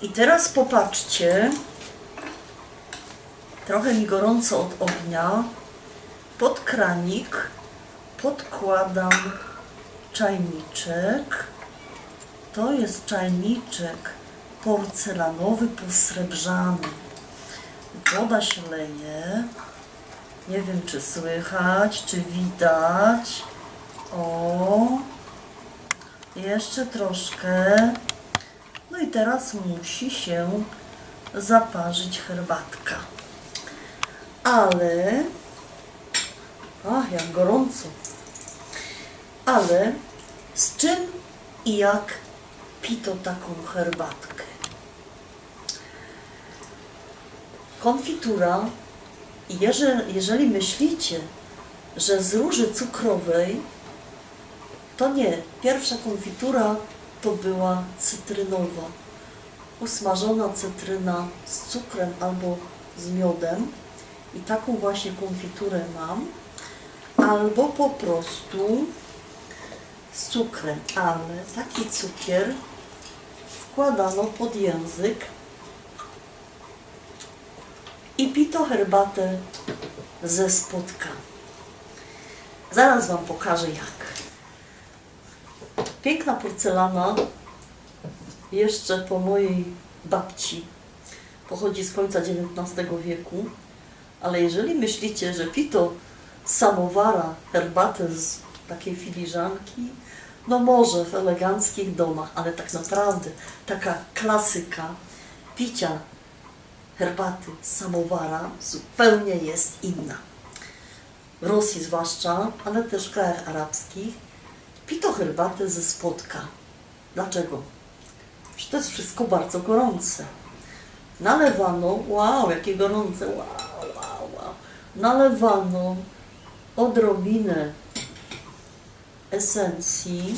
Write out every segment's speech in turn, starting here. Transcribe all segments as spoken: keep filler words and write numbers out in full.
I teraz popatrzcie, trochę mi gorąco od ognia. Pod kranik podkładam czajniczek. To jest czajniczek porcelanowy, posrebrzany. Woda się leje. Nie wiem, czy słychać, czy widać. O, jeszcze troszkę. No i teraz musi się zaparzyć herbatka. Ale, ach, jak gorąco. Ale z czym i jak pito taką herbatkę? Konfitura, jeżeli, jeżeli myślicie, że z róży cukrowej, to nie. Pierwsza konfitura to była cytrynowa. Usmażona cytryna z cukrem albo z miodem. I taką właśnie konfiturę mam. Albo po prostu z cukrem. Ale taki cukier wkładano pod język i pito herbatę ze spódka. Zaraz wam pokażę jak. Piękna porcelana, jeszcze po mojej babci. Pochodzi z końca dziewiętnastego wieku. Ale jeżeli myślicie, że pito samowara herbatę z takiej filiżanki, no może w eleganckich domach, ale tak naprawdę taka klasyka picia herbaty z samowara zupełnie jest inna. W Rosji zwłaszcza, ale też w krajach arabskich, pito herbatę ze spódka. Dlaczego? Że to jest wszystko bardzo gorące. Nalewano, wow, jakie gorące, wow, wow, wow. Nalewano odrobinę esencji.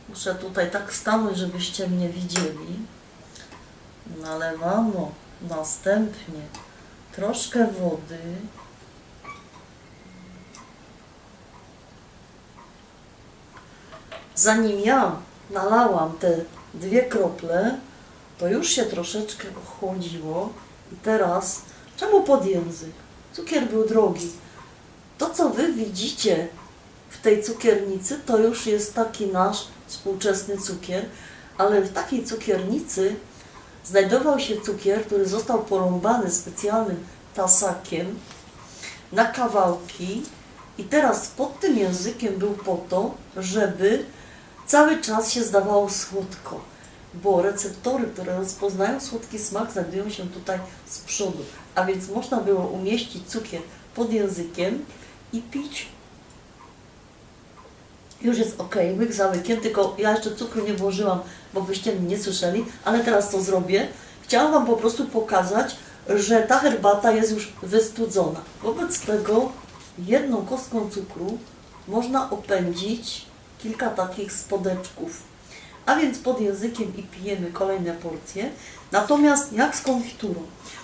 Muszę tutaj tak stanąć, żebyście mnie widzieli. Nalewano następnie troszkę wody. Zanim ja nalałam te dwie krople, to już się troszeczkę ochłodziło. I teraz, czemu pod język? Cukier był drogi. To, co wy widzicie w tej cukiernicy, to już jest taki nasz współczesny cukier, ale w takiej cukiernicy znajdował się cukier, który został porąbany specjalnym tasakiem na kawałki i teraz pod tym językiem był po to, żeby cały czas się zdawało słodko, bo receptory, które rozpoznają słodki smak, znajdują się tutaj z przodu, a więc można było umieścić cukier pod językiem i pić. Już jest ok, łyk za łykiem, tylko ja jeszcze cukru nie włożyłam, bo byście mnie nie słyszeli, ale teraz to zrobię. Chciałam wam po prostu pokazać, że ta herbata jest już wystudzona. Wobec tego jedną kostką cukru można opędzić kilka takich spodeczków. A więc pod językiem i pijemy kolejne porcje. Natomiast jak z konfiturą?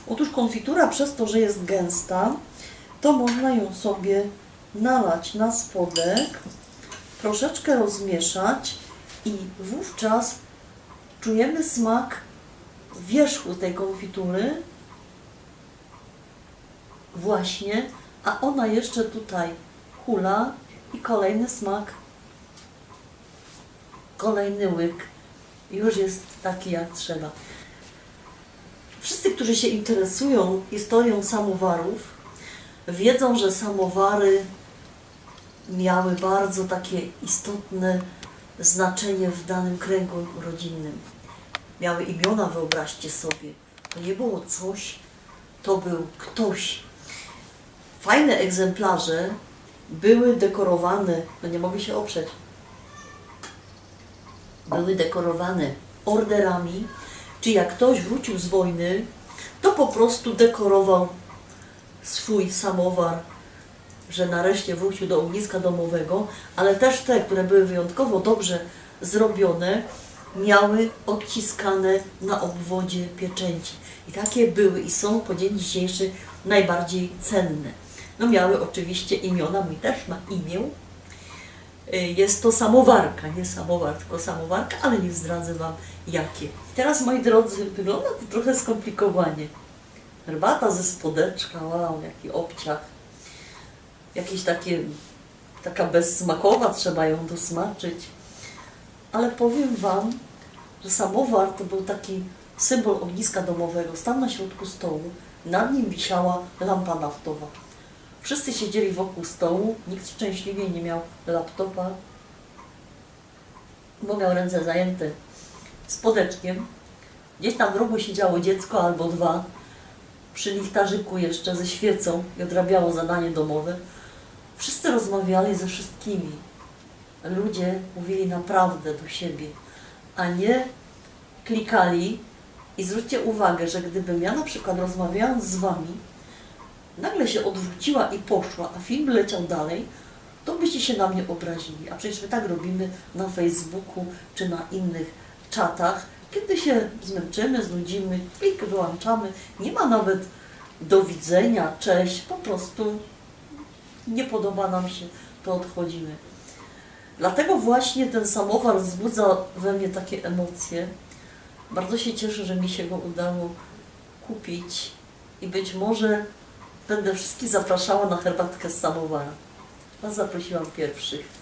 Otóż konfitura przez to, że jest gęsta, to można ją sobie nalać na spodek, troszeczkę rozmieszać i wówczas czujemy smak wierzchu tej konfitury właśnie, a ona jeszcze tutaj hula i kolejny smak, kolejny łyk już jest taki jak trzeba. Wszyscy, którzy się interesują historią samowarów, wiedzą, że samowary miały bardzo takie istotne znaczenie w danym kręgu rodzinnym. Miały imiona, wyobraźcie sobie. To nie było coś, to był ktoś. Fajne egzemplarze były dekorowane, no nie mogę się oprzeć, były dekorowane orderami, czyli jak ktoś wrócił z wojny, to po prostu dekorował swój samowar, że nareszcie wrócił do ogniska domowego, ale też te, które były wyjątkowo dobrze zrobione, miały odciskane na obwodzie pieczęci. I takie były i są po dzień dzisiejszy najbardziej cenne. No miały oczywiście imiona, mój też ma imię. Y, jest to samowarka, nie samowar, tylko samowarka, ale nie zdradzę wam jakie. Teraz, moi drodzy, wygląda to trochę skomplikowanie. Herbata ze spodeczka, wow, jaki obciach. Jakieś takie, taka bezsmakowa, trzeba ją dosmaczyć. Ale powiem wam, że samowar to był taki symbol ogniska domowego. Stał na środku stołu, nad nim wisiała lampa naftowa. Wszyscy siedzieli wokół stołu, nikt szczęśliwie nie miał laptopa, bo miał ręce zajęte spodeczkiem. Gdzieś tam w rogu siedziało dziecko albo dwa, przy lichtarzyku jeszcze ze świecą, i odrabiało zadanie domowe. Wszyscy rozmawiali ze wszystkimi. Ludzie mówili naprawdę do siebie, a nie klikali. I zwróćcie uwagę, że gdybym ja na przykład, rozmawiając z wami, nagle się odwróciła i poszła, a film leciał dalej, to byście się na mnie obrazili. A przecież my tak robimy na Facebooku czy na innych czatach. Kiedy się zmęczymy, znudzimy, klik, wyłączamy. Nie ma nawet do widzenia, cześć, po prostu nie podoba nam się, to odchodzimy. Dlatego właśnie ten samowar wzbudza we mnie takie emocje. Bardzo się cieszę, że mi się go udało kupić i być może będę wszystkich zapraszała na herbatkę z samowara. Was zaprosiłam pierwszych.